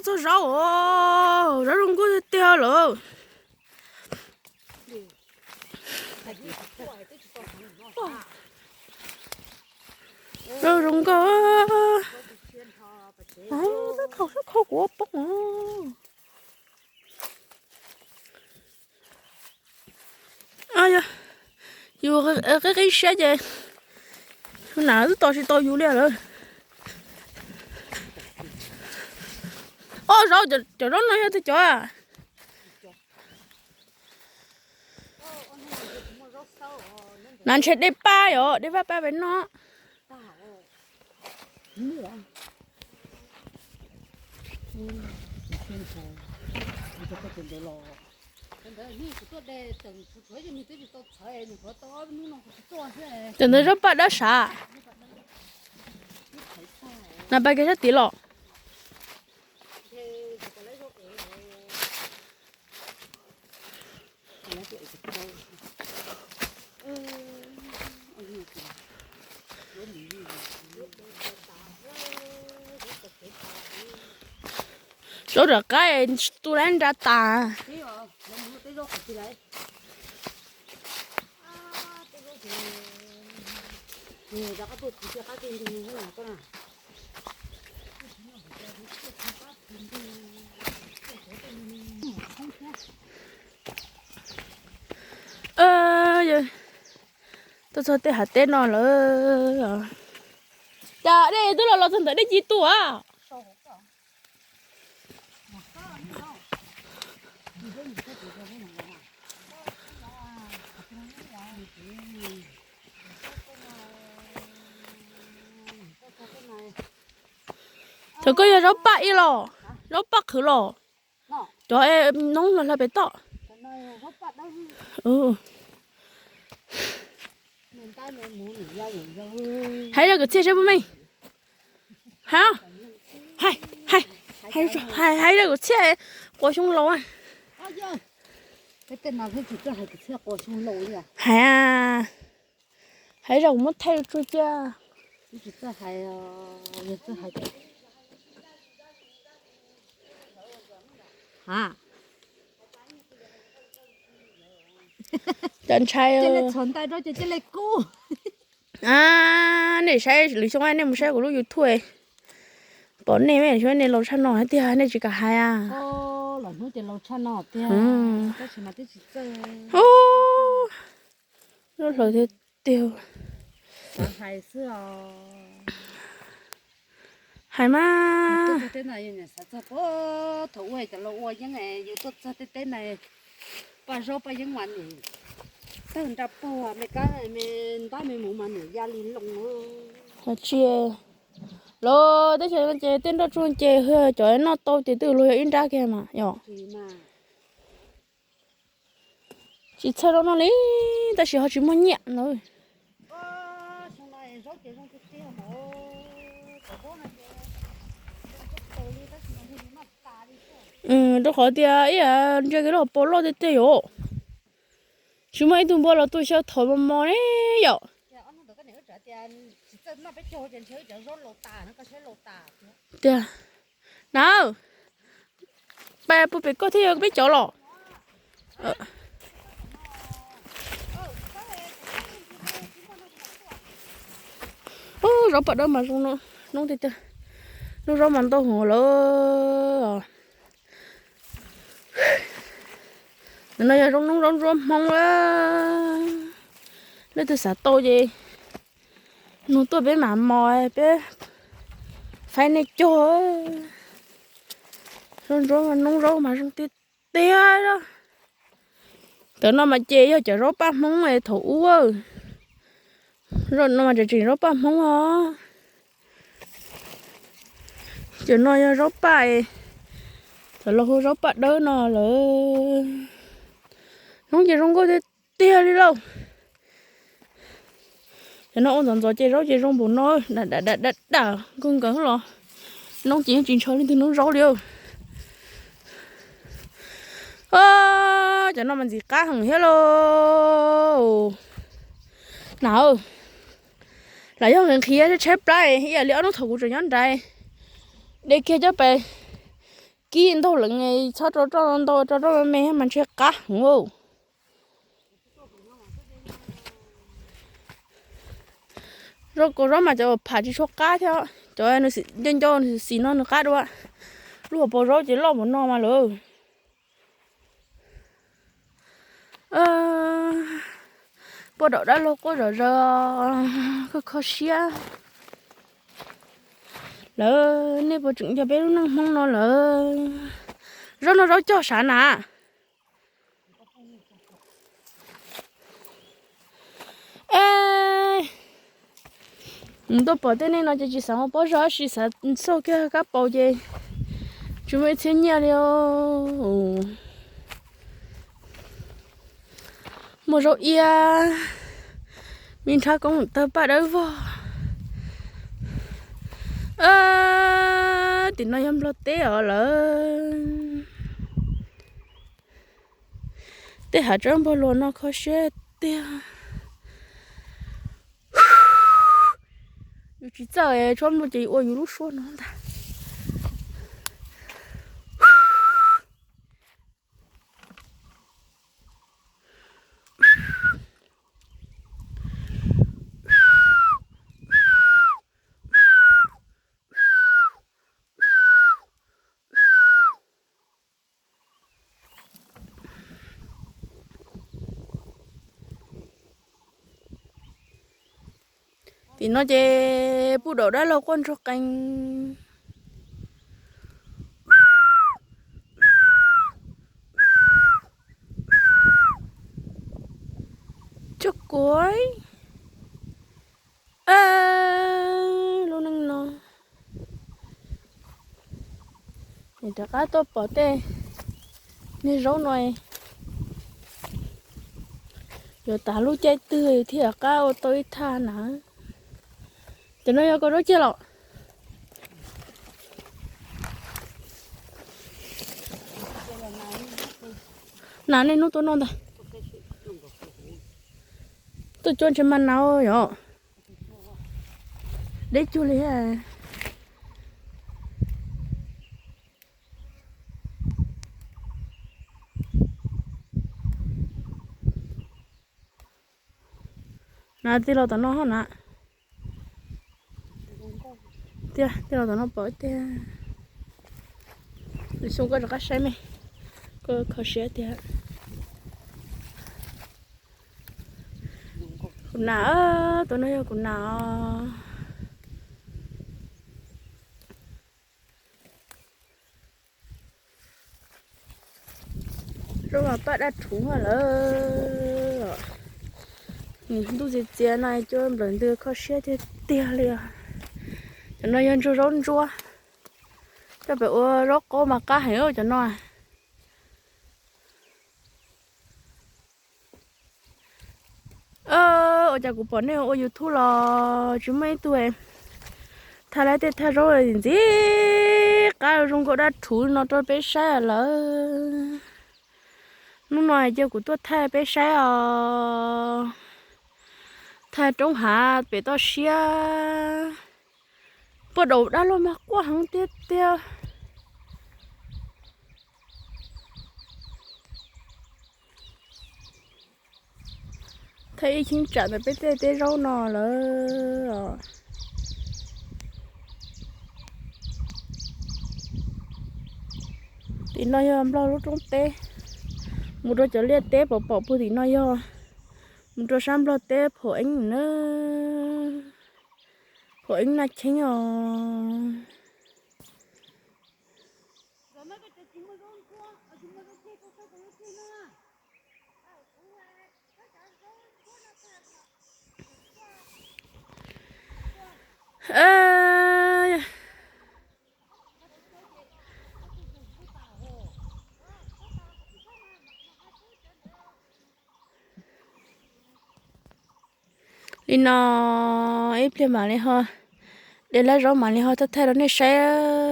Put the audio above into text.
txog zaub os, zaub zoo nkauj tiag tiag lawm. Zaub zoo nkauj. Tab khaus sab khau kuv ua poob os. Yus qib qib siab ces nam twb tos tsis tau yus li lawm. Ob zaub, cov zaub no yog twg cov? Nav ntshe dej paj yom, dej paj paj pem no. Cov ntawd zaub paj dawb sav. Nav pais kiag sab tid los. Zaub rov qab tu lab nra tas. Tuaj txog tej hav teb no lawm. Cas dej twb los los txog ntawm dej ci tu a. Cov koj yog zaub paj ib los, zaub paj qhwv los. Cov noob los hla pem toj. Hais zaj kwv txhiaj seb puas meej. Hais, hais, hais zaj kwv txhiaj quas xyoo laus. Hais, hais zaj kuv muab thaij tsuj cia. Cov ntshai. Nej saib lwm xyoo nej mus saib kuv lub YouTube pom nej, xyoo nej laus tshaj no hais tiag nej tsis kam hais a. Lub hlawv tiag tiag. Hais mas. Thaum ua cov laus ua yeeb yus tuaj txog tej teb na, paj zaub paj yeeb mas nim tawg nra puag me kab me ntab me mus mas nim ya li loo. Tsis, los teb chaws no ces tej nroj tsuag ces cov noj tau ces twb luag yog ib nrab kiag mas yom. Tsis txhawj zaub noj li, tab sis ho tsis muaj nyiaj no. Rau qhov tias ib yam ntsia kiag lub hauv paus loj tiag tiag yom. Tsis muaj ib tug npua los tu xyaw thaum mos mos ne yom. Tiag, na, pais puag pem koj thiaj yog peb cov los. Zaub paj dawb mas zoo, noob tiag tiag, noob zaub mas ntau heev lawm. No yog zoo noob zaub ntsuab Hmoob a, leej twg xav tau ces nug tuaj peb mam mos peb faib nej cog. Zaub ntsuab noob zaub mas zoo tiag tiag. Cov no mas ces yog cov zaub paj Hmoob thaum ub. Zaub no mas tseem tseem zaub paj Hmoob os. Cov no yog zaub paj, cov laus hu zaub paj dawb no lawm. Noob ces zoo nkauj tiag tiag li lauj. Cov no ua ntxov ntxov ces zaub ces zoo npaum no, dam dam dam dam nkawg nkaus los. Noob ces yeej tsis ntshaw leej twg noob zaub li. Cov no mas ntxim qab heev thiab lauj. Na, lam yog nqhis nqhis tshaib plab ib yam li ob hnub thaum kuv tseem nyob nrad, de kiag coj pais kib ntaug leev, txhob rau roj ntau, rau roj me me mas ntshe qab heev. Zaub kaus zaub mas cov pham tsis tshua qab thiab, cov nws nco nco nws xim no nws qab dua. Lub hauv paus zaub ces loj npaum no mas lawm. Puag daum dab laug quaj zom zaws, kho kho siab. Lawv nej puas tseem yog peb lub neej Hmoob no lawm? Zaub no zaub cog sav na. Tuaj pom tej neeg no ces tsis xav ua pob zog tab sis xav xauj kiag kab paus ces tsis muaj ib txhiab nyiaj li. Muaj zaub iab, me nrhab koob tawg paj dawb vog. Tim no yog Nplog teb os lawm. Tej hav tsob npog luas no kho siab tiag. Yus tsis txawj tsob npog ces ua yus lub suab no ntag. Tim no ces puag daum dab laug quaj ntsuag qees. Tsuag kuav lub neej no. Rov qab tuaj pom tej niag zaub no, yuav tas lub caij twg thiaj rov qab ua tau ib thaj na. Cov no yog koj zaub ciaj los? Nas nej hnub tuaj noj ntag. Tuaj cuab ntshe mas nas yom. Deb cuag li. Na tij laug tom no hos na. Tiag, tij laug tom no pom tiag. Xyoo koj rov qab saib me, koj kho siab tiag. Kuv nas, tus no yog kuv nas os. Zaub mas paj daj rhuv lawm. Ntuj txias txias no cuab nplawm ntws kho siab tiag tiag li os. Cov no yog ntsuag zaub ntsuab, coj pem ua zaub qaub mas qab heev cov no. Ua cas kuv pom nej ua YouTube los tsis muaj ib tug thaj lab tej thaj zaub ntxim qab zoo nkauj daj rhuv no rau peb saib lawm. Hnub no cia kuv tuaj thaij peb saib os. Thaij roob hav pem toj siab. Puag daum dab laug mas quaj heev tiag tiag. Thaij ib cheeb tsam ntawm peb tej teb zaub no lawm. Tim no yog Nplog lub roob teb. Mus rau cov liaj teb pom pom puag tim no yog mus rau sab Nplog teb Phom Eeb na. Phom Eeb Naj Cheeb os. Li no, ib pliag mam li ho de lab zaub mam li ho thaij thaij rau nej saib.